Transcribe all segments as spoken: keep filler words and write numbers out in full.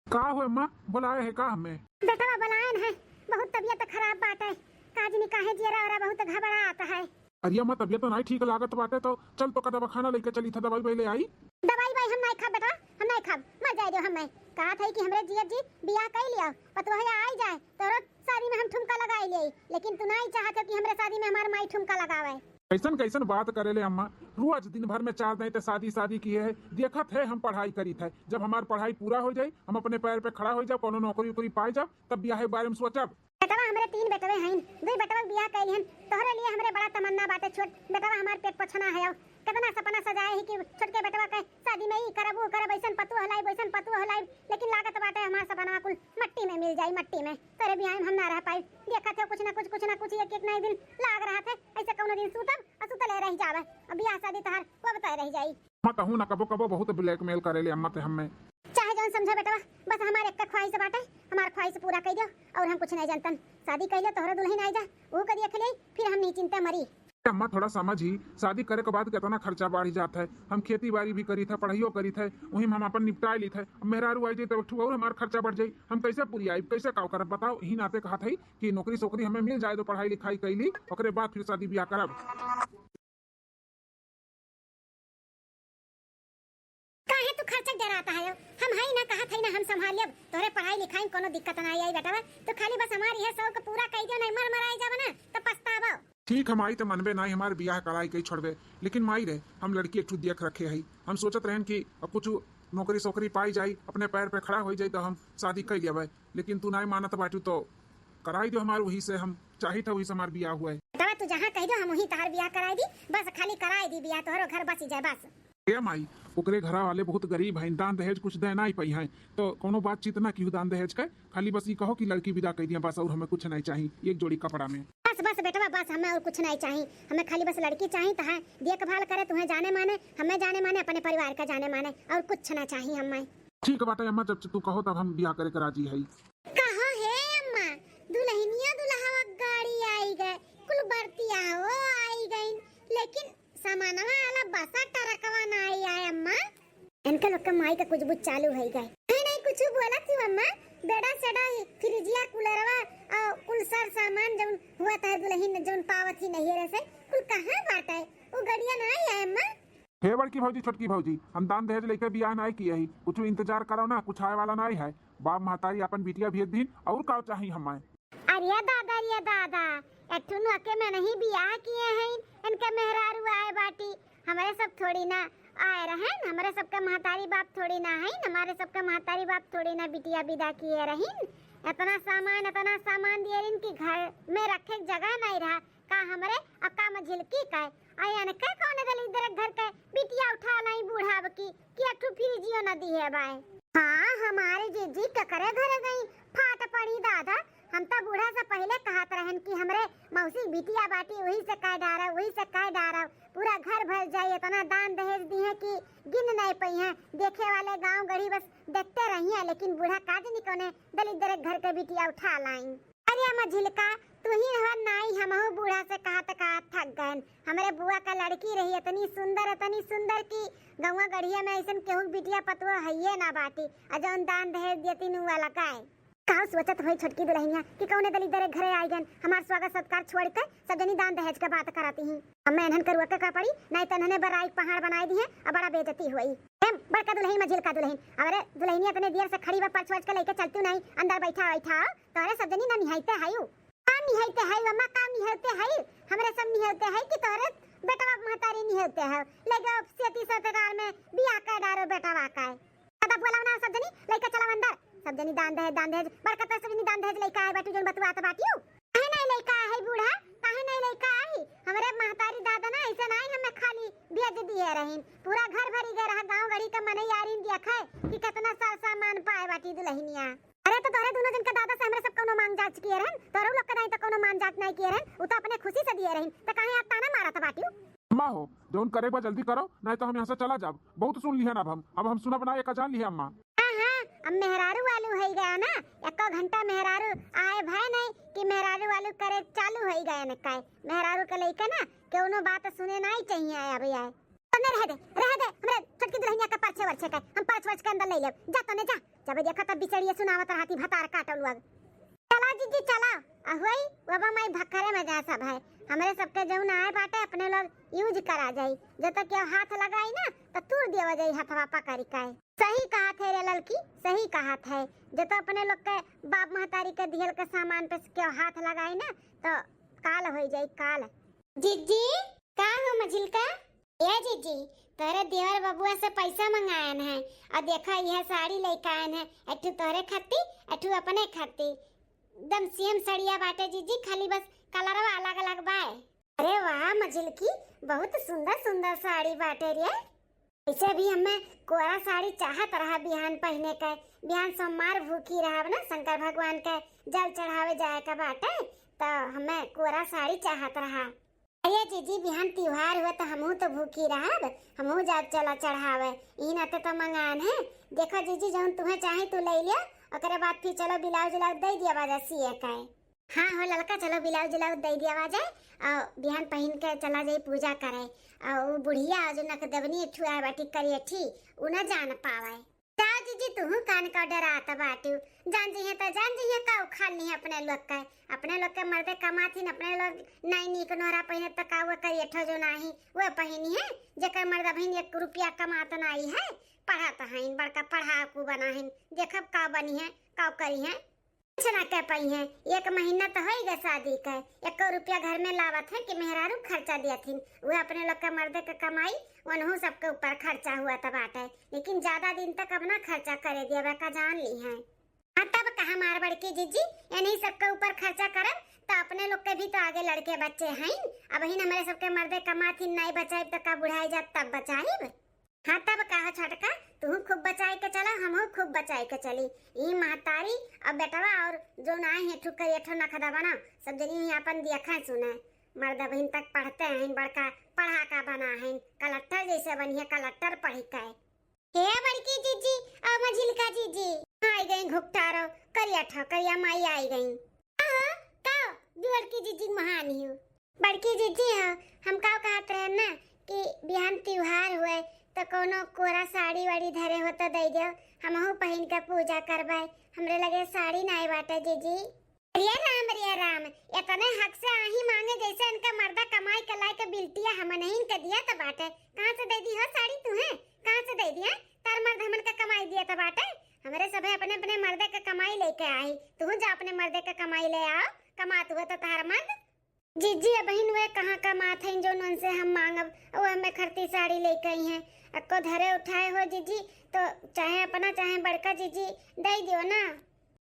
का हो अम्मा, बुलाए है का हमें? बेटवा बुलायन है, बहुत तबियत खराब बाटे। का जनी काहे जियरा ओरा बहुत घबरात है। अरे अम्मा, तबियत तो नाई ठीक लागत बाटे, तो चल तोका दवाखाना लेके चली था, दवाई ववाई ले आई। दवाई ववाई हम नाई खाब बेटवा, हम नाई खाब, मर जाए दो हमें। कहा था कि हमरे जियत जी बियाह कई लिया, पतोहिया आई जाए, तोरो शादी में हम ठुमका लगाई ले, लेकिन तू नाई चाहत हो कि हमरे शादी में हमार माई ठुमका लगावे। कैसन कैसन बात करे ले अम्मा, रोज दिन भर में चार दाई ते शादी शादी किए है। देखत है हम पढ़ाई करीत है, जब हमार पढ़ाई पूरा हो जाई, हम अपने पैर पे खड़ा हो जाब, कोनो नौकरी उकरी पाए जाब, तब बियाह के बारे में सोचब। बेटवा हमरे तीन बेटवे हईन, दुई बेटवा के बियाह कैली हन, तोहरे लिए हमरे बड़ा तमन्ना बाटे। छोट बेटवा हमार पेट पोछना है, कितना सपना सजाए ही कि छोटके बेटवा के शादी में ई करब, ऊ करब, ऐसन पतोह लाइब, वैसन पतोह लाइब, लेकिन लागत बाटे हमार सपना कुल मट्टी में मिल जाई, मट्टी में। तोरे बियाह में हम ना रह पाई। देखत हो कुछ ना कुछ, कुछ ना कुछ, एक एक ना एक दिन लाग रहत है। ऐसे कौनो दिन सूतब और सुतले रह जावे, अब बियाह शादी तोहार वो बताए रह जाई। अम्मा, तहू ना कबो कबो बहुत blackmail करे ले अम्मा ते हमें। चाहे जौन समझा बेटवा, बस हमार एक ख्वाहिश बाटे, हमार ख्वाहिश पूरा कर दो और हम कुछ नहीं जानतन। शादी कर ले, तोहरा दुल्हन आई जा, वो करिए खेले, फिर हम नहीं चिंता मरी। अम्मा, थोड़ा समझ ही, शादी करे के बाद कितना खर्चा बढ़ जात है। हम खेती बाड़ी भी करीत है, पढ़ाइयो करीत है, वही में हम अपन निपटाए लीत है। अब मेहरारू आई जाई तब एक ठो और हमार खर्चा बढ़ जाई। हम कैसे पुरियाई, कैसे काव करब बताओ? यही नाते कहत है कि नौकरी सोकरी हमें मिल जाए तो पढ़ाई लिखाई कैली, ओकरे बाद फिर शादी बियाह करब। काहे तू खर्चा डराता है? हम हई ना, कहत हई ना, हम संभाल लेब। तोहरे पढ़ाई लिखाई में कोनो दिक्कत ना आई बेटवा। तू खाली बस हमारी है शौक पूरा कर दियो, नहीं मर मराई जाब ना तो पछताबो। ठीक है माई, तो मनबे नाई हमार बियाह कराई के छोड़बे, लेकिन माई रे, हम लड़की एक ठो देख रखे हई। हम सोचत रहन कि अब कुछ नौकरी सोकरी पाई जाई, अपने पैर पे खड़ा हो जाई तो हम शादी कर लेबै, लेकिन तू नाई मानत बाटू तो कराई दो हमार, वही से हम चाहित है, वही से हमार बियाह हुआ है। बेटवा तू जहाँ कह दो हम वहीं तहार बियाह कराई दी, बस खाली कराई दी बियाह, तोहरो घर बसी जाए बस। ए माई, ओकरे घरा वाले बहुत गरीब हैं, दान दहेज कुछ दे नाई पाई हैं, तो कोनो बातचीत ना किहू दान दहेज के, खाली बस ई कहो कि लड़की विदा कर दिया बस, और हमें कुछ नहीं चाहिए एक जोड़ी कपड़ा में। बस बस बेटवा बस, हमें और कुछ नहीं चाहिए, हमें खाली बस लड़की चाहिए, तहार देखभाल करे, तुहें जाने माने, हमें जाने माने, अपने परिवार का जाने माने, और कुछ ना चाहिए हमें। ठीक बाटे अम्मा, जब तू कहो तब हम बियाह करे के राजी हई। कहो हे अम्मा, दुल्हनिया दुल्हवा गाड़ी आई गए, कुल बरतिया हो आई गई, लेकिन सामानवा वाला बसा ट्रकवा नाई आए अम्मा। इनका लोग का माई का कुछ बुझ चालू है गए। नहीं, नहीं, कुछ बोला थी अम्मा, बेड़ा सेड़ा, फ्रिजिया, कूलरवा, आ, कुल सर सामान जौन हुआ था दुल्हन जौन पावत ही नहीं रहे से, कुल कहाँ बाटे? वो गड़िया नाई आए अम्मा। हे बड़की भौजी, छोटकी भौजी, हम दान दहेज लेके बियाह नाई किए ही, कुछ इंतजार करो ना, कुछ आए वाला नाई है। बाप महतारी अपन बिटिया भेज दीन, और का चाही हमें? अरे दादा, अरे दादा, एठुन अके में नहीं बियाह किए हैं, इनके मेहरारू आए बाटी, हमारे सब थोड़ी ना आए रहन, हमारे सबके महतारी बाप थोड़ी ना है, हमारे सबके महतारी बाप थोड़ी ना बिटिया विदा किए रहीन। इतना सामान, इतना सामान दिए रहीन कि घर में रखे के जगह नहीं रहा। का हमरे अक्का में झिलकी का है? आ इनके कौन दलिद्दर घर के बिटिया उठा लाई बूढ़ा अब की, कि अठू फ्रिजियो न दिहे बाए। हाँ, हमारे जीजी ककरे घरे गई, फाट पड़ी दादा। हम तो बूढ़ा से पहले कहत रहन कि हमरे मौसी बिटिया बाटी, वही से कह डारा, वही से कह डारा, पूरा घर भर जाई, इतना दान दहेज दिहे कि गिन नहीं पई हैं। देखे वाले गांव गढ़ी बस देखते रहिए, लेकिन बूढ़ा का जनी कौने दलिद्दर घर के बिटिया उठा लाई। अरे अम्मा झिलका, तू ही हवा नाई, हमहू बूढ़ा से कहत कहत थक गए। हमरे बुआ का लड़की रही, इतनी सुंदर, इतनी सुंदर कि गौवा गढ़िया में ऐसन केहू बिटिया पतुआ हइये ना बाटी। आ जौन दान दहेज देती नु वाला काहे? का सोचत होई छोटकी दुल्हनिया कि कौने दलिद्दर घरे आई गन, हमार स्वागत सत्कार छोड़ के सब जनी दान दहेज के बात करती ही। अब मैं इन्हन के रोके का पड़ी, नहीं तो इन्हने बराई पहाड़ बनाए दिहे, अब बड़ा बेइज्जती होई। एम, बड़का दुल्हन, मझिलका दुल्हन, अरे दुल्हनिया इतने देर से खड़ी बा, परछ वरछ के लेके चलती नहीं, अंदर बैठा बैठा, तोहरे सब जनी ना निहाइते हयू। का निहाइते हयू अम्मा, का निहाइते हयू? हमरे सब निहाइते है कि तोहरे बेटवा महतारी निहाइते है? ले गयो सेती ससुराल में बियाह कर डारो बेटवा का है। दादा बोलाओ ना सब जनी, लइका चलाओ अंदर। सब जनी दान दहेज, दान दहेज, बड़का तो सब जनी दान दहेज लइका आए बाटी, जोन बतुआत बाटियो। काहे नहीं लइका आई बूढ़ा, काहे नहीं लइका आई? हमरे महतारी दादा ना ऐसे नहीं हमें खाली भेज दिए रहीन, पूरा घर भरी गए रहा, गांव गढ़ी का मनई यारीन देखे कि कितना सर सामान पाए बाटी दुल्हनिया। अरे तो तोहरे दोनों जन के दादा से हमरे सब कौनो मांग जांच किए रहन, तोहरे लोग के दाई तो कौनो मांग जांच नहीं किए रहन, उ तो अपने खुशी से दिए रहन, तो काहे आप ताना मारत बाटियो? अम्मा हो, जौन करे बा जल्दी करो, नहीं तो हम यहाँ से चला जाब। बहुत सुन लिहन अब हम, अब हम सुनब ना, एक जान लिहे अम्मा। हाँ हाँ, अब मेहरारू वालू है गया ना, एको घंटा मेहरारू आए भय नहीं कि मेहरारू वालू करे चालू है गए न काए। मेहरारू के लइके ना केवनो बात सुने नहीं चाहिए अब आए। तने रह दे, रह दे, हमरे छोटकी दुल्हनिया के परछे वरछे के, हम परछ वरछ के अंदर ले लेब। जा तने जा, जब देखा तब बिचड़िया सुनावत रहती, भतार काटल लोग। चला जीजी चला, अहुई, बाबा माई भक्खरे में जा सब है। हमरे सबके जौन आए बाटे अपने लोग use करा जाई, जो तो केहू हाथ लगाई ना तो तूर दिया जाई हथवा पकड़ के। सही कहा थे रे ललकी, सही कहा थे। जो तो अपने लोग के बाप महतारी के दिहल के सामान पे केहू हाथ लगाई ना तो काल होई जाई काल। जीजी, का हो मझिलका? ए जीजी, तोरे देवर बबुआ से पैसा मंगायन है, और देखो यह साड़ी लेके आयन है, एठू तोरे खाती, एठू अपने खाती। एकदम same सड़िया बाटे जीजी, खाली बस कलरवा अलग अलग बाय। अरे वाह मझिलकी, बहुत सुंदर सुंदर साड़ी बाटे रे। ऐसे भी हमें कोरा साड़ी चाहत रहा बिहान पहिने के, बिहान सोमवार भूखी रहब ना, शंकर भगवान के जल चढ़ावे जाए का बाटे, तो हमें कोरा साड़ी चाहत रहा। अरे जीजी, बिहान त्योहार हुआ तो हमहू तो भूखी रहब, हमहू जाब चला चढ़ावे। ई नाते तो मंगान है। देखो जीजी, जौन तुहे चाही तू ले लिया, ओकरे बाद फिर चलो ब्लाउज उलाउज दे दिया बाजा सिए का। हाँ हो ललका, चलो ब्लाउज उलाउज दे दिया बाजा, और बिहान पहिन के चला जाई पूजा करे। और वो बुढ़िया जो नकदबनी एक ठू आए बाटी करियठी, उ ना जान पावे। जाओ जीजी, तुहू कान का डरात बाटू। जान जइहे त जान जइहे का उखाड़ लिहे अपने लोग के। अपने लोग के मर्दे कमाथिन, अपने लोग नाई नीक नोहरा पहिने त का वो करियठो जो नाही, वो पहिनी है, जेकर मर्द अबहिन एक रुपया कमात नाई है, पढ़त हइन, बड़का पढ़ाकू बना हइन, देखब का बनी है, का करी है। कुछ ना कह पाई है, एक महीना तो होई गए शादी के, एको रुपया घर में लावत है कि मेहरारू खर्चा दियथिन, वह अपने लोग के मर्दे के कमाई, उनहू सबके ऊपर खर्चा हुआ त बाटे, लेकिन ज्यादा दिन तक अब ना खर्चा करे दिया का जान ली है। हाँ तब का हमार बड़की जीजी, यानी सबके ऊपर खर्चा करब त अपने लोग के भी तो आगे लड़के बच्चे हैं। अबहिन हमरे सबके मर्दे कमाथिन नाई बचाइब त का बुढ़ाई जात तब बचाइब? हाँ तब का हो छोटका, तू खूब बचाए के चला, हमहू खूब बचाए के चली। ई महतारी और बेटवा और जो ना है ठुकर ये ठो नखदा बना, सब जनी ही अपन देखा सुने। मर्द अबहिन तक पढ़ते हैं, बड़का पढ़ा का बना है, कलेक्टर जैसे बनिए, कलेक्टर पढ़ी के। हे बड़की जीजी और मझिलका जीजी, आई गई घुपटारो, करिया ठो करिया माई आई गई। का हो, का हो, बड़की जीजी महान ही हो। बड़की जीजी हो, हम का कहत रहे ना कि बिहान त्योहार हुए तो कोनो कोरा साड़ी वाड़ी धरे हो तो दे दो, हमहू पहिन के पूजा करबे। हमरे लगे साड़ी नाई बाटे जीजी। अरे राम, अरे राम, इतने हक से आही मांगे जैसे इनका मर्दा कमाई के लाई के बिल्टिया हमनहिन के दिया त बाटे। कहाँ से दे दी हो साड़ी तुहे? कहाँ से दे दिया? तार मर्द हमन का कमाई दिया त बाटे। हमरे सभे अपने अपने मर्दे के कमाई लेके आई। तू जा अपने मर्दे के कमाई ले आओ, कमात हुए तो तार मर्द। जीजी, अबहिन वे कहाँ कमात हइन जौन उनसे हम मांगब, अउ हमें खरती साड़ी लेके आई हैं। अक्को धरे उठाए हो जीजी, तो चाहे अपना चाहे बड़का जीजी दे दियो ना।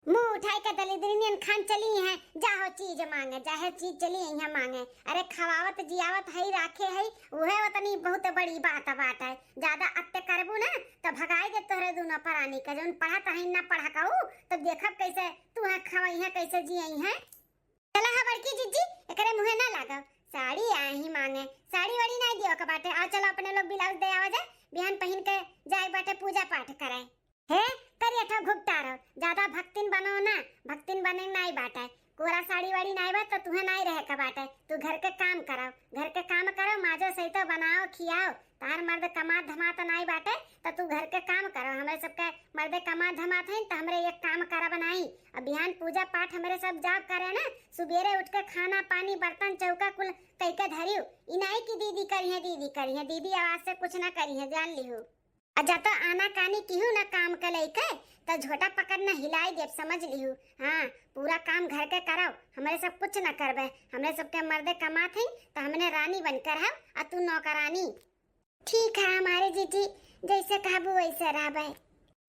मुंह उठाए के दलिद्री नियन खान चली हैं, जाहो चीज मांगे, जाहे चीज चली यहाँ मांगे। अरे खवावत जियावत हई राखे हई, उहे उतनी बहुत बड़ी बात बात है। ज्यादा अत्ते करबू ना तो भगाई दे तोहरे दोनों परानी के, जौन पढ़त हई ना पढ़ा कहू, तो देखब कैसे तू है खवई है, कैसे जियई है। चला हा बड़की जीजी, एकरे मुहे ना लागो। साड़ी आही मांगे, साड़ी वाड़ी नाई दियो के बाटे। आओ चलो अपने लोग ब्लाउज दे आवा जा, बिहान पहिन के जाए बाटे पूजा पाठ करे। हे करिया ठो घुपटारो, ज्यादा भक्तिन बनो ना, भक्तिन बने नाई बाटे। कोरा साड़ी वाड़ी नाई बा तो तुहे नाई रहे के बाटे। तू घर के काम करो, घर के काम करो, माजो सहितो बनाओ खियाओ। तार मर्द कमात धमात नाई बाटे, त तू घर के काम करो। हमरे सबके मर्दे कमात धमात हईन, त हमरे एक काम करब नाई। अब बिहान पूजा पाठ हमरे सब जाब करे ना, सुबेरे उठ के खाना पानी बर्तन चौका कुल कई के धरियो। ई नाई कि दीदी करिहे, दीदी करिहे, दीदी आवाज से कुछ ना करिहे, जान लिहू। आ जा तो आना कानी किहू ना काम के लइके, त झोटा पकड़ ना हिलाई देब, समझ लिहू। हाँ, पूरा काम घर के करब, हमरे सब कुछ ना करबे। हमरे सबके मर्दे कमात हईन, त हमने रानी बन के रहब, आ तू नौकरानी। ठीक है हमारे जीजी, जैसे कहबू वैसे रहबे।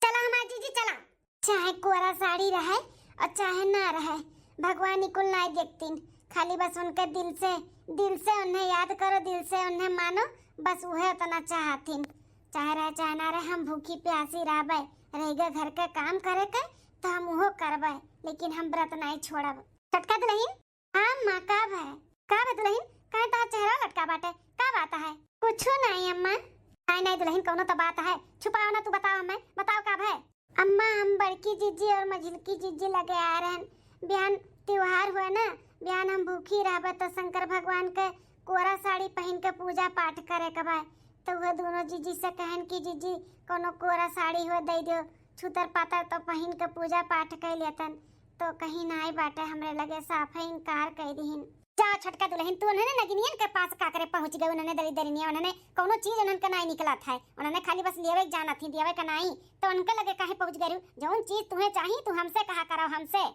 चला हमारे जीजी, चला। चाहे कोरा साड़ी रहे और चाहे ना रहे, भगवान ई कुल नाई देखतीन। खाली बस उनके दिल से, दिल से उन्हें याद करो, दिल से उन्हें मानो, बस उहे उतना चाहतीन। चाहे रहे चाहे ना रहे, हम भूखी प्यासी रहबे, रह गए घर के काम करे के, तो हम उहो करबे, लेकिन हम व्रत नाई छोड़ब। छोटका दुल्हन, हाँ अम्मा, का भय? का भय दुल्हन? काहे तोहार चेहरा लटका बाटे? का बात है? कुछो नाई अम्मा। नाई, नाई दुल्हन, कौनो तो बात है। छुपाओ ना, तू बताओ हमें, बताओ का भय? अम्मा, हम बड़की जीजी और मझिलकी जीजी लगे आए रहन। बिहान त्योहार हुए ना, बिहान हम भूखी रहबे तो शंकर भगवान के कोरा साड़ी पहिन के पूजा पाठ करे के बा। तो वह दोनों जीजी से कहन कि जीजी, कोनो कोरा साड़ी हो दे दियो, छूतर पातर तो पहिन के पूजा पाठ कर लेतन। तो कहीं नाई बाटे हमरे लगे, साफे इनकार कर दिहिन। जा छोटका दुल्हन, तू उन्हने नगिनियन के पास का करे पहुँच गए? उन्हने दरिद्रनिया, उन्हने कौनो चीज उन्हन के नाई निकलत है, उन्हने खाली बस लेवे के जानत ही, देवे के नाई। तो उनके लगे काहे पहुँच गए? जौन चीज तुम्हें चाही, तू हमसे कहा करो, हमसे।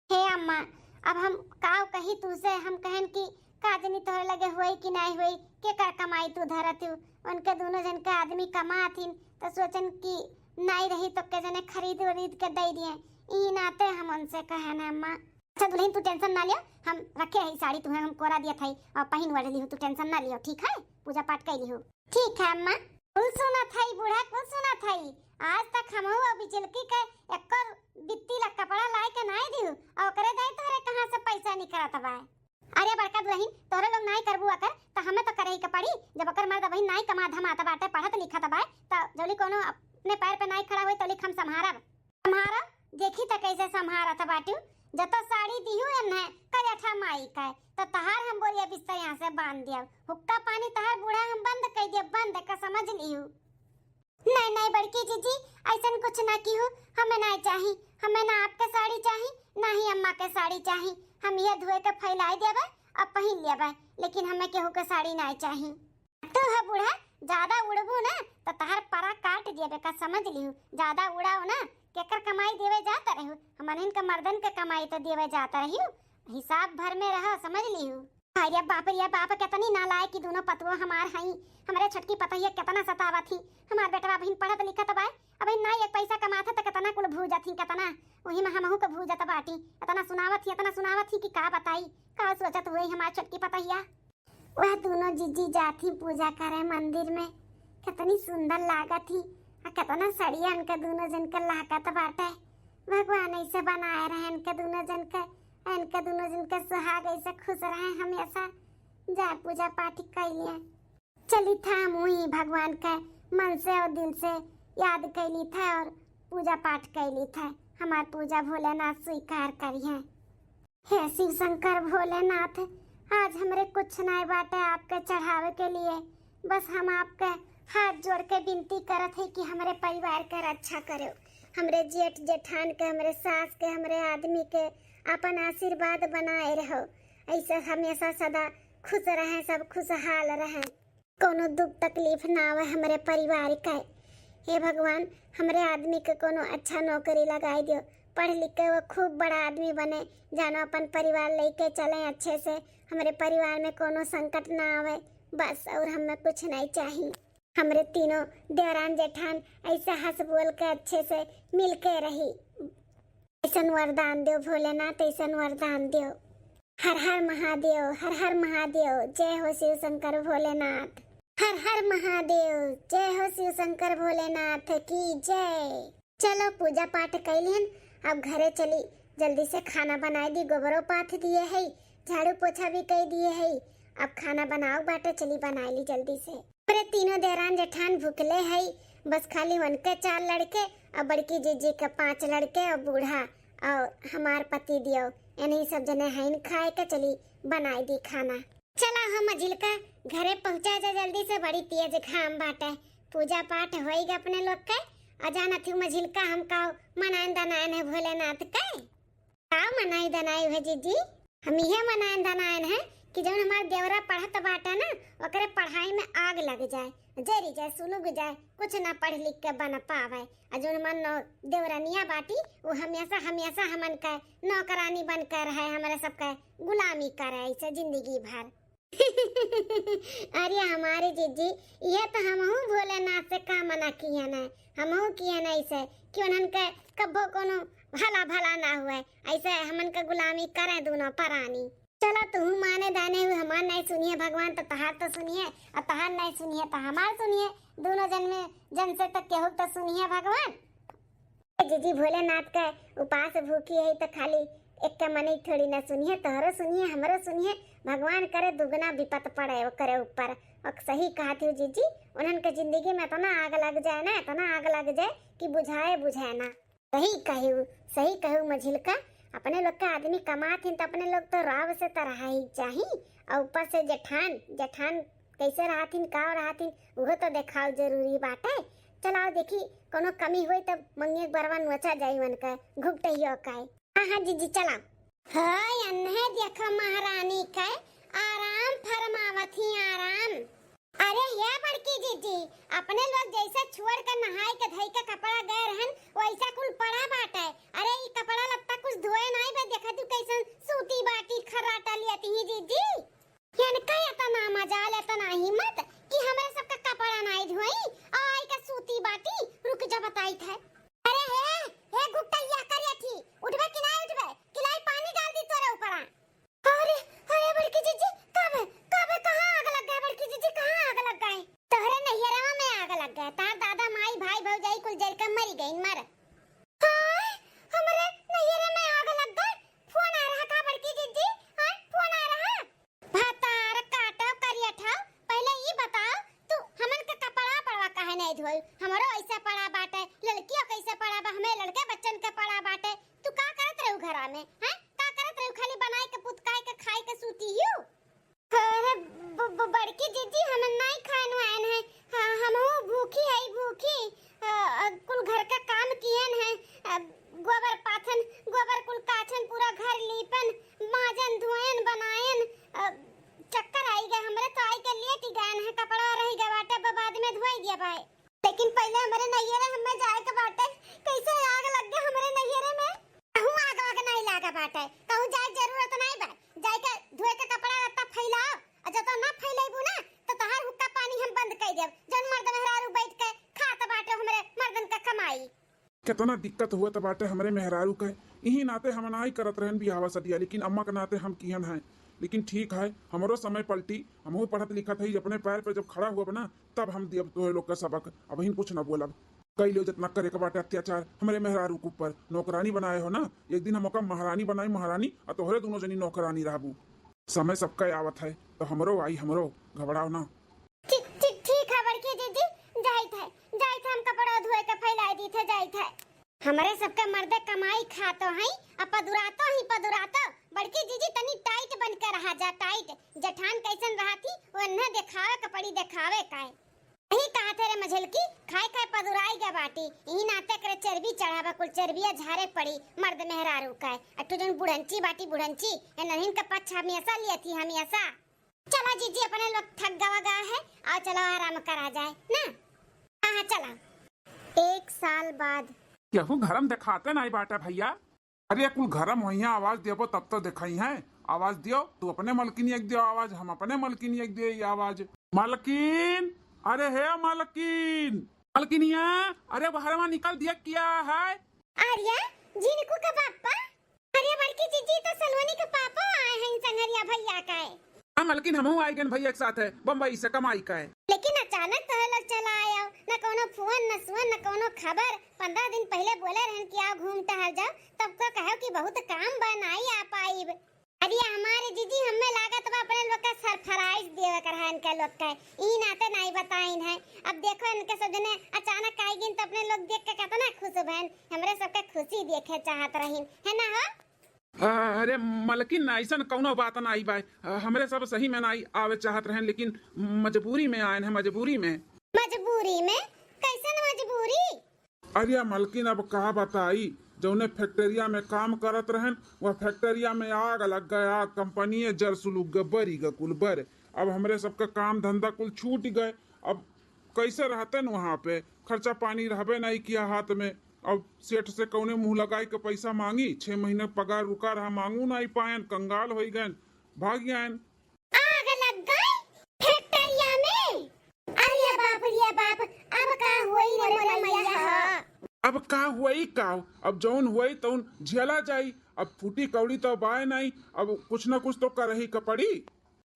हे अम्मा, अब हम काव कही तू से, हम कहन कि का जनी तोहरे लगे होई कि नाई होई, के कर कमाई तू धरत हू? उनके दोनों जन के आदमी कमात हिन, तो सोचन कि नाई रही तो के जने खरीद उरीद के दे दिए, ई नाते हम उनसे कहन अम्मा। अच्छा दुल्हन, तू टेंशन ना लियो, हम रखे हई साड़ी, तुम्हें हम कोरा दियत हई और पहिन ओढ़ लिहू, तू टेंशन ना लियो, ठीक है? पूजा पाठ कर लिहू। ठीक है अम्मा। कुल सुनत हई बूढ़ा, कुल सुनत हई। आज तक हमहू अभी झिलकी के एको बित्ती ला कपड़ा लाए के नाई दिहू, और ओकरे दाई तोहरे कहाँ से पैसा निकलत बा? अरे बड़का दुल्हन, तोहरे लोग नाई करबू अकर, त हमें तो करे ही के पड़ी। जब ओकर मर्द अबहिन नाई कमा धमात बाटे, पढ़त लिखत बा, त जौली कोनो अपने पैर पे नाई खड़ा होई, तौली हम संभारब। संभारब? देखी त कैसे संभारत बाटू। जतो साड़ी दिहू एन्हे करियठा माई के, त तहार हम बोरिया बिस्तर यहाँ से बांध दियब। हुक्का पानी तहार बूढ़ा हम बंद कर दियब, बंद का समझ लिहू। नहीं, नहीं बड़की जीजी, ऐसन कुछ ना किहू, हमें ना चाही, हमें ना आपके साड़ी चाही, ना ही अम्मा के साड़ी चाही। हम यह धोए के फैलाए देबे और पहिन लेबे, लेकिन हमें केहू के साड़ी ना चाही। तू है बूढ़ा, ज्यादा उड़बू ना तो तहार परा काट देबे का, समझ लिहू। ज्यादा उड़ाओ ना, केकर कमाई देवे जात रहू? हमन इनके मर्दन के कमाई तो देवे जात रही, हिसाब भर में रहो, समझ लिहू। अरे बाप रे बाप, कितनी नालायक की दोनों पतुआ हमार हई। हमरे छोटकी पतहिया कितना सतावत ही। हमार बेटवा अबहिन पढ़त लिखत बाय, अबहिन ना एक पैसा कमात है तो कितना कुल भूजत ही, कितना। वही में हमहू के भूजत बाटी। इतना सुनावत ही, इतना सुनावत ही कि का बताई, का सोचत हुए हमार छोटकी पतहिया। वह दोनों जीजी जात ही पूजा करे मंदिर में। कितनी सुंदर लागत ही, आ कितना सड़िया इनके दोनों जन के लागत बाटे। भगवान ऐसे बनाए रहे इनके दोनों जन के, इनके दोनों जन के सुहाग ऐसे खुश रहे हमेशा। जा पूजा पाठ कर लिया। चली था हम वही भगवान के मन से और दिल से याद कैली था और पूजा पाठ कैली था। हमार पूजा भोलेनाथ स्वीकार करिहे। हे शिव शंकर भोलेनाथ, आज हमरे कुछ नाय बाटे आपके चढ़ावे के लिए, बस हम आपके हाथ जोड़ के विनती करत है कि हमरे परिवार के रक्षा करो, हमरे जेठ जेठान के, हमरे सास के, हमरे आदमी के अपन आशीर्वाद बनाए रहो। ऐसे हमेशा सदा खुश रहें, सब खुशहाल रहें, कोनो दुख तकलीफ ना आवे हमरे परिवार के। हे भगवान, हमरे आदमी के कोनो अच्छा नौकरी लगाई दियो, पढ़ लिख के वो खूब बड़ा आदमी बने, जानो अपन परिवार लेके चले अच्छे से, हमरे परिवार में कोनो संकट ना आवे, बस और हमें कुछ नहीं चाही। हमरे तीनों देवरान जेठान ऐसे हंस बोल के अच्छे से मिल के रही। ऐसन वरदान दियो भोलेनाथ, ऐसन वरदान दियो। हर हर महादेव, हर हर महादेव, जय हो शिव शंकर भोलेनाथ। हर हर महादेव, जय हो शिव शंकर भोलेनाथ की जय। चलो पूजा पाठ कैलियन, अब घरे चली, जल्दी से खाना बनाए दी, गोबरो पाथ दिए है, झाड़ू पोछा भी कर दिए है, अब खाना बनाओ बाटे, चली बनाए ली जल्दी से। हमरे तीनों देरान जेठान भूखले हई, बस खाली उनके चार लड़के और बड़की जीजी के पांच लड़के और बूढ़ा और हमार पति दियो, इन्हीं सब जने हईन खाए के। चली बनाई दी खाना। चला हम मझिलका घरे पहुँचा जा जल्दी से, बड़ी तेज घाम बाटे। पूजा पाठ होई गा अपने लोग के। अजान अथी मझिलका हम का मनाइन दनाइन है भोलेनाथ के। का मनाई दनाई है जीजी? हम इहे मनाइन दनाइन है कि जौन हमार देवरा पढ़त बाटे ना, ओकरे पढ़ाई में आग लग जाए, जरी जाए, सुलग जाए, कुछ ना पढ़ लिख के बन पावे। आ जौन हमार नौ-, देवरनिया बाटी, वो हमेशा, हमेशा हमन के नौकरानी बन के रहे, हमरे सबके गुलामी करे ऐसे जिंदगी भर। अरे हमारे जीजी, ये तो हमहू भोलेनाथ से का मना किए न, हमहू किए न ऐसे कि उन्हन के कब्बो कोनो भला भला ना हुए, ऐसे हमन के गुलामी करें दोनों परानी। चलो तू माने दाने हुए, हमार नहीं सुनिए भगवान तो तहार तो सुनिए, और तहार नहीं सुनिए तो हमार सुनिए, दोनों जन में जन से तो केहू तो सुनिए भगवान। ए जीजी, भोलेनाथ के उपास भूखी है तो खाली एक के मनई थोड़ी ना सुनिए, तोहरो सुनिए, हमरो सुनिए। भगवान करे दुगना विपत पड़े ओकरे ऊपर। और सही कहत हो जीजी, उन्हन के जिंदगी में इतना आग लग जाए ना, इतना आग लग जाए कि बुझाए बुझाए ना। सही कहू, सही कहू मझिलका, अपने लोग के आदमी कमात हिन तो अपने लोग तो राव से तो रहा ही चाही। और ऊपर से जेठान, जेठान कैसे रहथिन, का रहथिन, उहो तो देखाव जरूरी बाटे। चलाओ देखी, कोनो कमी होई तब मंगिया के बरवा नोचा जाई उनका, घुघटहियो का। हाँ, हाँ, जीजी, चला। हाय, अन्हे देखो महारानी के आराम फरमावत ही, आराम। अरे हे बड़की जीजी, अपने लोग जैसे छोड़ के नहाए के धई के कपड़ा गए रहन, वैसा कुल पड़ा बाटे। अरे ई कपड़ा लत्ता कुछ धोए नाई बे, देखा तू कैसन सूती बाटी खर्राटा लियती ही जीजी। इनका इतना मजाल, इतना हिम्मत कि हमरे सबका कपड़ा नाई धोई, आ आई का सूती बाटी। रुक जा बताई थे। अरे हे, हे घुघटहिया करिया थी, उठबे कि नाई उठबे? कि लाई पानी डाल दी तोरे ऊपरा। अरे, अरे बड़की जीजी, कब, कब, कहाँ आग लग गए बड़की जीजी, कहाँ आग लग गए? तोहरे नैहरवा में आग लग गए, तार दादा, माई, भाई, भौजाई कुल जर के मरी गईन, मर। हाय, हमरे नैहरे में आग लग गए। फोन आ रहा का बड़की जीजी? हाँ, फोन आ रहा। भतार काटो करियठा, पहले ई बताओ, तू हमन के कपड़ा पड़वा काहे नहीं धोई? हमरो ऐसा पड़ा बाटे, लड़कियों के ऐसा पड़ा बा, हमें लड़के बच्चन के पड़ा बाटे। तू का करत रहू घरा में, हैं? का करत रहू? खाली बनाए के, पुतकाए के, खाए के सूती हियो? अरे ब-, ब-, बड़की जीजी, हम नाई खान वायन है। हाँ, हमहू भूखी है, भूखी। अ, अ, कुल घर का काम कियन है। अ, गोबर पाथन, गोबर कुल काछन, पूरा घर लीपन, माजन, धोयन, बनायन। अ, चक्कर आई गए हमरे, तो आई के लेट ही गए हैं, कपड़ा रह गए बाटे, अब बाद में धोई दिया बाय। लेकिन पहले हमरे नैहरे हमें जाए के बाटे। कैसे आग लग गए हमरे नैहरे में? कहूँ आग वाग नहीं लागा बाटे, कहूँ जाए जरूरत नहीं बा। जाए के धोए के कपड़ा लत्ता फैलाओ, और जब तो ना फैलेबू ना, तो तोहार हुक्का पानी हम बंद कर देब। जौन मर्द मेहरारू बैठ के खात बाटे हमरे मर्दन का कमाई। कितना दिक्कत हुआ त बाटे हमरे मेहरारू के। इही नाते हम नाई करत रहन बियाहवा सदिया, लेकिन अम्मा के नाते हम किहन है। लेकिन ठीक है, हमरो समय पलटी, हमहू पढ़त लिखत है, अपने पैर पे जब खड़ा हुआ ना, तब हम दियब तोहे लोग का सबक। अब हिन कुछ ना बोलब। कई लो जितना करे के बाटे अत्याचार हमरे मेहरारू के ऊपर। नौकरानी बनाए हो ना, एक दिन हम ओका महारानी बनाई, महारानी, आ तोहरे दोनों जनी नौकरानी रहबू। समय सबका आवत है, तो हमरो आई, हमरो, घबराओ ना। ठीक, ठीक, ठीक है बड़की जीजी, जाइत है, जाइत है, हम कपड़ा धोए के फैलाई दीत है, जाइत है। हमरे सबके मर्दे कमाई खातो हैं, आ पदुरातो ही पदुरातो। बड़की जीजी तनी टाइट बन के रहा जा, टाइट। जेठान कैसन रहा थी, वो इन्हें देखावे के पड़ी, देखावे का है। यही कहा थे रे मझलकी, खाए खाए पदुराई गया बाटी, यही नाते करे चर्बी चढ़ावा, कुल चर्बिया झारे पड़ी मर्द मेहरारू का है। अट्ठू जौन बुढ़ंची बाटी, बुढ़ंची, ए नहिन का पच्छ हमेशा लिया थी, हमेशा। चला जीजी, अपने लोग थक गवा गा है, और चलो आराम करा जाए ना। हाँ, हाँ, चला। एक साल बाद। केहू घरम देखाते नहीं बाटे भैया। अरे कुल घरम वहिया आवाज देबो तब तो देखाई है। आवाज दियो, तू अपने मलकिनिया के दियो आवाज, हम अपने मलकिनिया के दियो ये आवाज। मलकिन, अरे हे मलकिन, मलकिनिया, अरे बहरवा निकल दिया क्या है? अरे जिनको का पापा, अरे बड़की जीजी, तो सलोनी के पापा आए हैं संगरिया भैया का है। हाँ मलकिन, हमहू आइ गएन भैया के साथ है, बम्बई से कमाई का है। लेकिन अचानक तो लोग चला आयो, न कोनो फोन, न सुअन, न कोनो खबर। पन्द्रह दिन पहिले बोले रहन कि आओ घूम टहल जाओ, तब तो कहो कि बहुत काम बा, नाई आ पाइब। अरे हमारे जीजी, हमें लागत बा अपने लोग का सरप्राइज देवे के रहा इनके लोग के, ई नाते नाई बताइन है। अब देखो इनके सब जने अचानक आइ गइन तो अपने लोग देख के कितना खुश भएन, हमरे सबके खुशी देखे चाहत रहीन, है ना हो? अ, अरे मलकिन, अइसन कउनो बात नाई बा। अ, हमरे सब सही में नाई आवे चाहत रहेन, लेकिन मजबूरी में आएन है, मजबूरी में। मजबूरी में? कैसन मजबूरी? अरे मलकिन, अब का बताई, जौने फैक्ट्रिया में काम करत रहेन, वह फैक्ट्रिया में आग लग गए, आग, कंपनिये जर सुलुग गए, बरी गए कुल बर। अब हमरे सबका काम धंधा कुल छूट गए। अब कैसे रहतेन वहाँ पे? खर्चा पानी रहबे नाई किया हाथ में। अब सेठ से कौने मुँह लगाई के पैसा मांगी? छह महीने पगार रुका रहा, मांगू नाई पाएन, कंगाल होई गएन, भाग आएन। आग लग गई फैक्ट्रिया में। अरे बाप रे बाप, अब का होई रे मोरे मैया। अब का होई का? अब जौन होई तौन झेला जाई। अब फूटी कौड़ी तो बाय नाई, अब कुछ ना कुछ तो करही के पड़ी।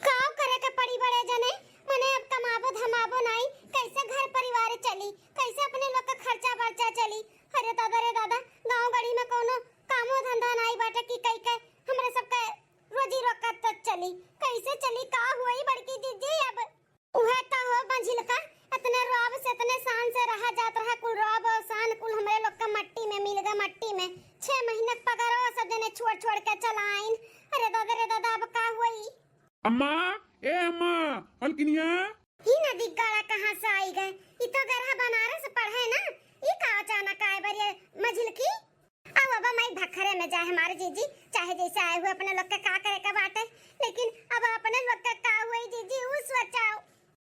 का करे के पड़ी बड़े जने? मने अब कमाबो धमाबो नाई, कैसे घर परिवार चली, कैसे अपने लोग का खर्चा बर्चा चली? अरे दादा रे दादा, गाँव गढ़ी में कौनो कामो धंधा नाई बाटे कि कई के हमरे सबके रोजी रोका तो चली, कैसे चली, का हुई बड़की जीजी अब? उहे तो हो मंझिलका, इतने रौब से, इतने शान से रहा जात रहा, कुल रौब और शान कुल हमरे लोग का मट्टी में मिल गए, मट्टी में। छह महीने के पगारो सब जने छोड़ छोड़ के चला आइन। अरे दादा रे दादा, अब का हुई? अम्मा, ए अम्मा, मलकिनिया, ई नदी गाड़ा कहाँ से आई गए? ई तो गरहा बनारस पढ़े ना। ई का अचानक आए बरिया मझिलकी? अब अब माई भखरे में जाए हमारे जीजी, चाहे जैसे आए हुए अपने लोग के का करे के बाटे, लेकिन अब अपने लोग के का हुए जीजी, उ सोचाओ।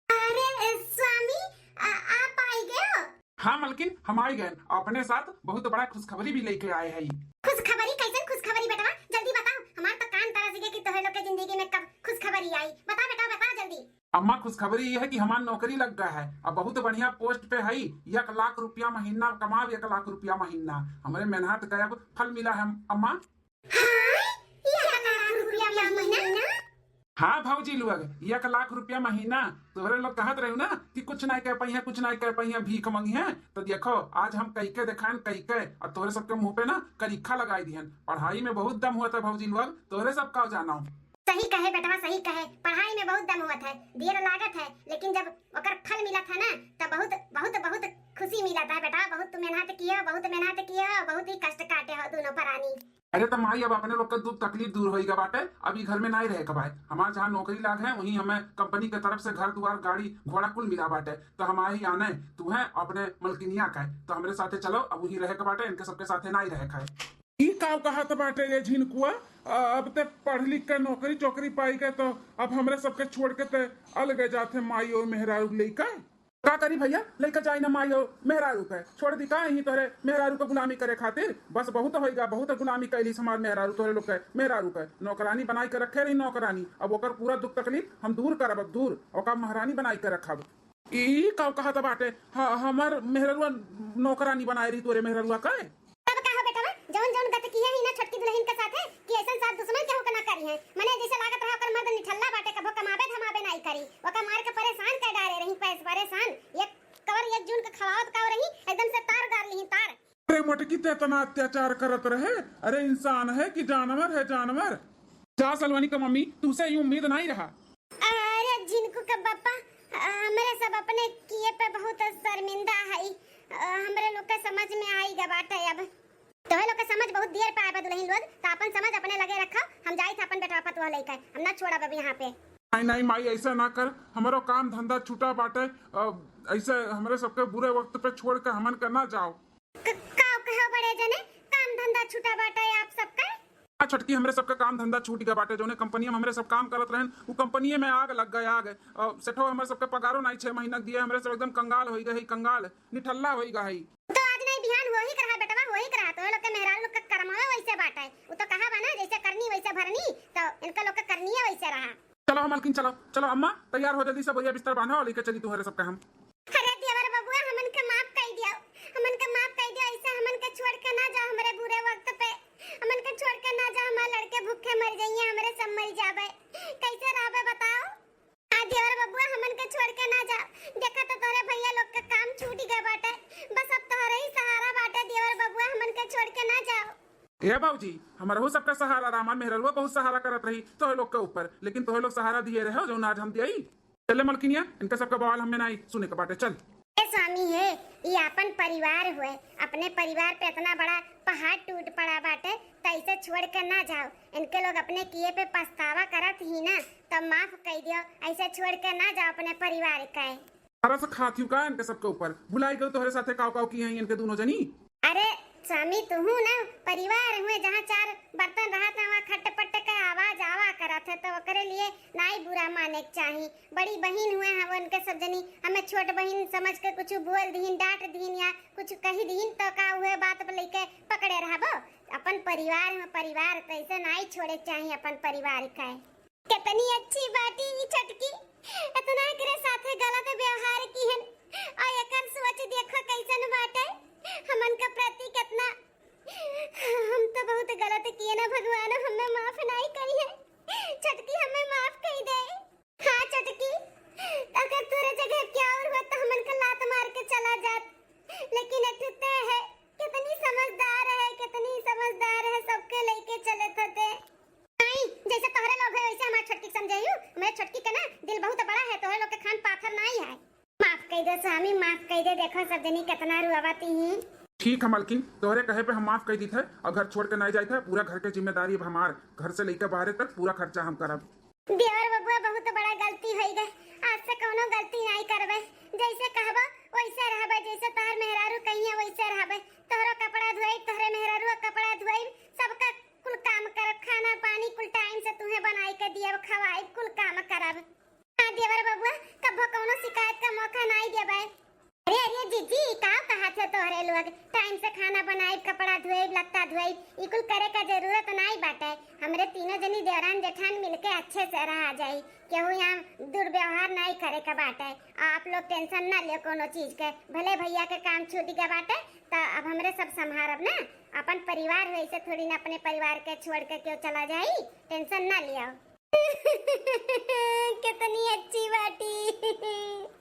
अरे ए, स्वामी, आ, आप आई गए हो? हाँ मलकिन, हम आई गए। अपने साथ बहुत बड़ा खुशखबरी भी लेके आए हैं। खुशखबरी? कैसन खुशखबरी बेटवा? जल्दी बताओ, हमार तो कान तरस गए कि तोहे लोग के जिंदगी में कब खुशखबरी आई। बता बेटा, बता जल्दी। अम्मा, खुशखबरी ये है कि हमार नौकरी लग गया है। अब बहुत बढ़िया पोस्ट पे है, एक लाख रुपया महीना कमाब, एक लाख रुपया महीना। हमरे मेहनत का अब फल मिला है अम्मा। हाँ, एक लाख रुपया महीना? हाँ भौजी लोग, एक लाख रुपया महीना। तोहरे लोग कहत रहे ना कि कुछ नहीं कर पाइए, कुछ नहीं कर पाइए, भीख मंगिए। तो देखो, आज हम कह के दिखाएन, कह के, और तोहरे सबके मुंह पे ना करीखा लगाई दिहन। पढ़ाई में बहुत दम हुआ था भौजी लोग, तोहरे सब का जाना। सही कहे बेटवा, सही कहे, पढ़ाई में बहुत दम हुआ था, देर लागत है, लेकिन जब ओकर फल मिला था ना, तो बहुत, बहुत, बहुत खुशी मिला था बेटा। बहुत मेहनत किए हो, बहुत मेहनत किए हो, बहुत ही कष्ट काटे हो दोनों परानी। अरे तो माई, अब अपने लोग का दुख तकलीफ दूर होइगा बाटे, अब ई घर में नाई रहे के बाटे। हमार जहाँ नौकरी लाग है, वहीं हमें कंपनी के तरफ से घर दुआर, गाड़ी घोड़ा कुल मिला बाटे। तो हमारे ही आने तू है अपने मलकिनिया का है, तो हमरे साथे चलो, अब वहीं रहे के बाटे, इनके सबके साथे नाई रहे के है। ई का कहत बाटे रे झिनकुआ? अ, अब ते पढ़ लिख के नौकरी चौकरी पाई गए, तो अब हमरे सबके छोड़ के ते अलगे जात है माई और मेहरारू लेके। का करी भैया, लइका जाई ना माई हो मेहरारू के, छोड़ दी का यहीं तोहरे मेहरारू के गुलामी करे खातिर? बस बहुत होइगा, बहुत गुलामी कैली हमार मेहरारू तोहरे लोग के मेहरारू के। नौकरानी बनाई के रखे रही नौकरानी, अब ओकर पूरा दुख तकलीफ हम दूर करब, अब दूर, ओका महारानी बनाई के रखब। ई का कहत बाटे? ह-, हमर मेहररुआ नौकरानी बनाए रही तोरे मेहररुआ के? तब का हो बेटवा, जौन जौन गत किए ही ना छोटकी दुल्हन के साथे, कि ऐसन सास दुश्मन केहू के ना करी है। मने जैसे लागत रहा ओकर मर्द निठल्ला बाटे, कभो कमाबे धमाबे नाई करी, ओका मार के परेशान कर डारे रही, पैस परेशान। एक कवर एक जून के खवावत काव रही, एकदम से तार गार लिही तार। अरे मोटकी, ते इतना अत्याचार करत रहे? अरे इंसान है कि जानवर है, जानवर। जा सलवानी का मम्मी, तुसे ई उम्मीद नाई रहा। अरे झिनकू के बप्पा, हमरे सब अपने किए पे बहुत शर्मिंदा हई। हमरे लोग के समझ में आई गा बाटे अब। तोहे लोग के समझ बहुत देर पे आए बा दुल्हन लोग, तो अपन समझ अपने लगे रखो। हम जाई थे अपन बेटवा पतोह लेके, हम ना छोड़ब अब यहाँ पे। नहीं, नहीं माई, ऐसा ना कर, हमरो काम धंधा छूटा बाटे। अ, ऐसे हमरे सबके बुरे वक्त पे छोड़ के हमन के ना जाओ। क-, का कहो बड़े जने, काम धंधा छूटा बाटे आप सबके? हाँ छोटकी, हमरे सबके काम धंधा छूट गया बाटे। जौने कंपनी में हमरे सब काम करत रहन, उ कंपनी में आग लग गए, आग। अ, सेठो हमरे सबके पगारो नहीं छह महीना दिए, हमरे सब एकदम कंगाल होई गए, कंगाल, निठल्ला होई गए। तो आज नहीं बिहान हो ही के रहा बेटवा, हो ही के रहा। तो लोग के मेहरारू लोग के करमावे वैसे बाटे, उ तो कहा बा ना, जैसे करनी वैसे भरनी, तो इनका लोग के करनी है वैसे रहा। चलो हो मलकिन, चलो, चलो अम्मा, तैयार हो जल्दी से, बोरिया बिस्तर बांधो और लेके चली तुहरे सबके हम। अरे देवर बबुआ, हमन के माफ कई दियो, हमन के माफ कई दियो, ऐसे हमन के छोड़ के ना जाओ हमरे बुरे वक्त पे, हमन के छोड़ के ना जाओ, हमारे लड़के भूखे मर जाइए, हमरे सब मर जाबे, कैसे रहबे बताओ? आ देवर बबुआ, हमन के छोड़ के ना जाओ, देखा तो तोरे भैया लोग के काम छूट गए बाटे, बस अब तोहरे ही सहारा बाटे देवर बबुआ, हमन के छोड़ के ना जाओ। ए बाबूजी, हमरहू सबका सहारा रहा, हमार मेहररुआ बहुत सहारा करत रही तोहे लोग के ऊपर, लेकिन तोहे लोग सहारा दिए रहे हो, जौन आज हम दियाई। चले मलकिनिया, इनका सबका बवाल हमें नाई सुने के बाटे, चल। ए स्वामी हे, ई आपन परिवार हुए, अपने परिवार पे इतना बड़ा पहाड़ टूट पड़ा बाटे, त इसे छोड़ के ना जाओ। इनके लोग अपने किए पे पछतावा करत ही ना, त माफ कई दियो, ऐसे छोड़ के ना जाओ अपने परिवार के। अरे से खात हूँ का इनके सबके ऊपर? भुलाई गयो तोहरे साथे काव काव की हैं इनके दोनों जनी? अरे स्वामी, तुहू ना परिवार हुए, जहाँ चार बर्तन रहत है, वहाँ खटपट के आवाज आवा करत है, तो ओकरे लिए नाई बुरा माने के चाही। बड़ी बहिन हुए हैं उनके सब जनी, हमें छोट बहिन समझ के कुछ बोल दीन, डांट दीन या कुछ कही दीन, तो का उहे बात पे लेके पकड़े रहबो? अपन परिवार में परिवार, तो ऐसे नाई छोड़े के चाही अपन परिवार का। कितनी अच्छी बाटी ई छोटकी, इतना एकरे साथे गलत व्यवहार किहन, और एकर सोच देखो कैसन बाटे, हमन के प्रति कितना। हम तो बहुत गलत किए ना भगवान, हमें माफ नहीं करिए छोटकी, हमें माफ कर दे। हाँ छोटकी, अगर तोरे जगह क्या और होत तो हमन के लात मार के चला जात, लेकिन एठुते है, कितनी समझदार है, कितनी समझदार है, सबके लेके चले थे। नहीं, जैसे तोहरे लोग है वैसे हमार छोटकी के समझे हूँ। मेरे छोटकी के ना दिल बहुत बड़ा है, तोहरे लोग के खान पाथर नहीं है। माफ कई दे स्वामी, माफ कई दे। देखो सब जनी कितना रुआवती ही। ठीक है मलकिन, तोहरे कहे पे हम माफ कई दीत है और घर छोड़ के नहीं जाइत है। पूरा घर के जिम्मेदारी अब हमार, घर से लेकर बाहरे तक पूरा खर्चा हम करब। देवर बबुआ, बहुत बड़ा गलती होई गए, आज त कौनो गलती नाई करबे, जैसे कहबो वैसे रहबे, जैसे तोहर मेहरारू कहिए वैसे रहबे। तोहरो कपड़ा धोई, तोहरे मेहरारू कपड़ा धोई, सबका कुल काम करब, खाना पानी कुल टाइम से तुहे बनाई के दियब, खवाई, कुल काम करब। हाँ देवर बबुआ, कब्बो कौनो शिकायत का मौका नाई देबे। अरे अरे जीजी, का कहत है तोहरे लोग? टाइम से खाना बनाई, कपड़ा धोई, लत्ता धोई, ई कुल करे का जरूरत नाई बाटे। हमरे तीनों जनी देवरान जेठान मिलके अच्छे से रहा जाई, केहू यहाँ दुर्व्यवहार नाई करे का बाटे। आ आप लोग टेंशन ना लियो कोनो चीज के, भले भैया के काम छूट गया बाटे, त अब हमरे सब संभारब ना। अपन परिवार है, ऐसे थोड़ी ना अपने परिवार के छोड़ के केहू चला जाई, टेंशन ना लियो। कितनी अच्छी बाटी।